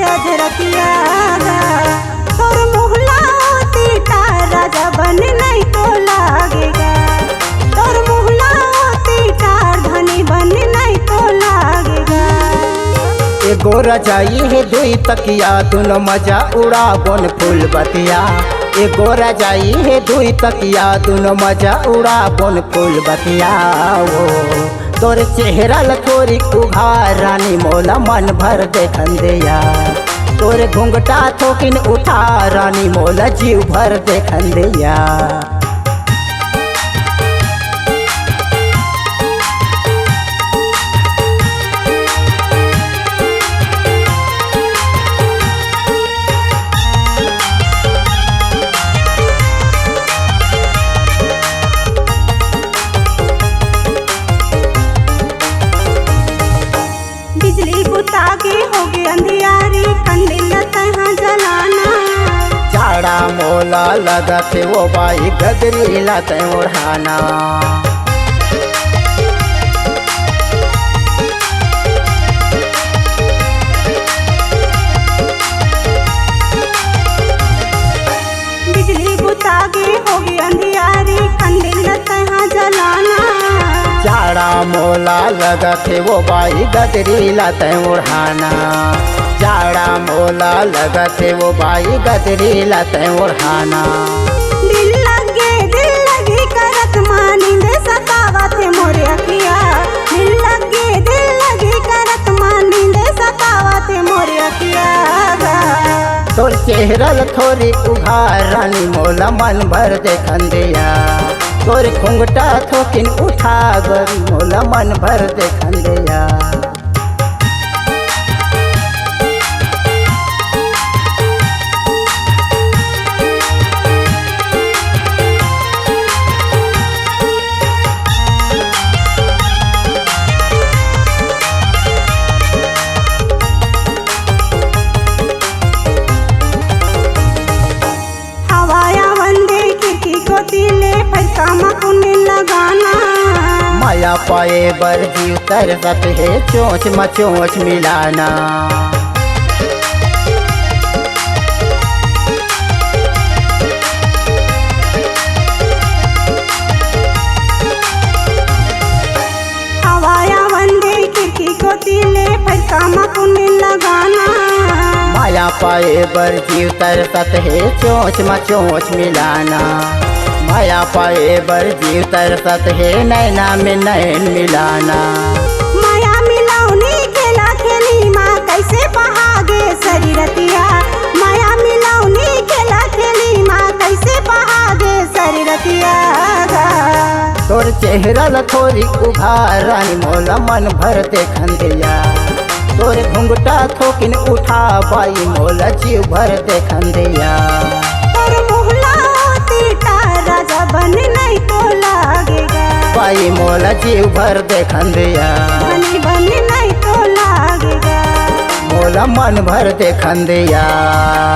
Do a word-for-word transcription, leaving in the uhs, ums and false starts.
अधरतिया गा, तोर मुहला तीता राजा बन नहीं तो लागेगा। तोर मुहला तीता धनी बन नहीं तो लागेगा। एगो रजाई हे दुई तकिया, दुनो मजा उड़ाबोन फूल बतिया। एगो रजाई हे दुई तकिया, दुनो मजा उड़ाबोन फूल बतिया। ओ तोर चेहरा ल थोरी उघार रानी, मोला मन भर देखन दे यार। तोर घुंघटा थोकिन उठा रानी, मोला जीव भर देखन दे यार। बिजली बुता के होगे अंधियारी, कंडील ल तैहा जलाना। जाड़ा मोला लगत हे वो बाई, गदरी ला तै ओढ़ाना। बिजली बुता गे होगे अंधियारी, कंडील ल तैहा जलाना। जाड़ा मोला लगत हे वो बाई, गदरी ला तै ओढ़ाना। जाड़ा मोला लगत हे वो बाई, गदरी ला तै ओढ़ाना। दिल लगे दिल लगी करत माँ, नींद सतावत हे मोरे अखिया। दिल लगे दिल लगी करत माँ, नींद सतावत हे मोरे अखिया गा। तोर चेहरा ल थोरी उघार रानी, मोला मन भर देखन दे यार। तोर घुंघटा थोकिन उठा गोरी, मोला मन भर देखन दे यार। हवाया वंदे खिड़की कोती ले, फरका म कुंडी लगाना। माया पाए बर जीव तरसत हे, चोंच म चोंच मिलाना। हवाया वंदे खिड़की कोती ले, फरका म कुंडी लगाना। माया पाए बर जीव तरसत हे, चोंच म चोंच मिलाना। माया पाए बर जीव तरसत हे, नैना में नैन मिलाना। माया मिलौनी खेला खेली माँ, कैसे पहागे सरी रतिया। माया मिलौनी खेला खेली माँ, कैसे पहागे सरी रतिया गा। तोर चेहरा ल थोरी उघार रानी, मोला मन भर देखन दे यार। तोर घुंघटा थोकिन उठा बाई, मोला जीव भर देखन दे यार। तोर मुहला तीता राजा बन नहीं तो लागेगा। बाई मोला जीव भर देखन दे यार। धनी बन नहीं तो लागेगा। मोला मन भर देखन दे यार।